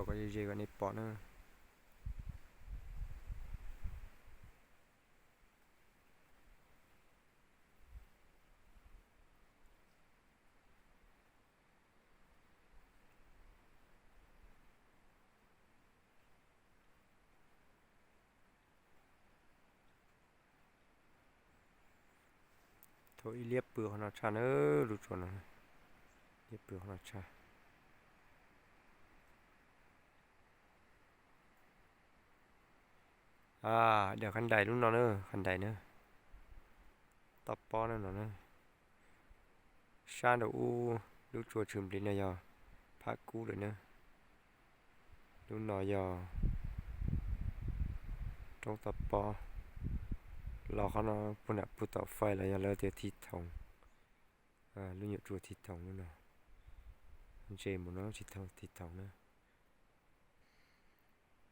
Kom ze ze kom nej pom na. Thaum ib liab pw qhov no tshaj na, lub tsua no, liab pw qhov no tshaj. A, daws khab dais lub no na, khab dais na, toj pob na no na. Sab nraum ub lub tsua tshwm npliv no yog Phab Kub lawm na. Lub no yog roob toj pob. Los qhov no puag nram pug tom fais los yog lawv tias Thib Thoom, lub nyuam tsua Thib Thoom lub no. Ntse mus no Thib Thoom, Thib Thoom na.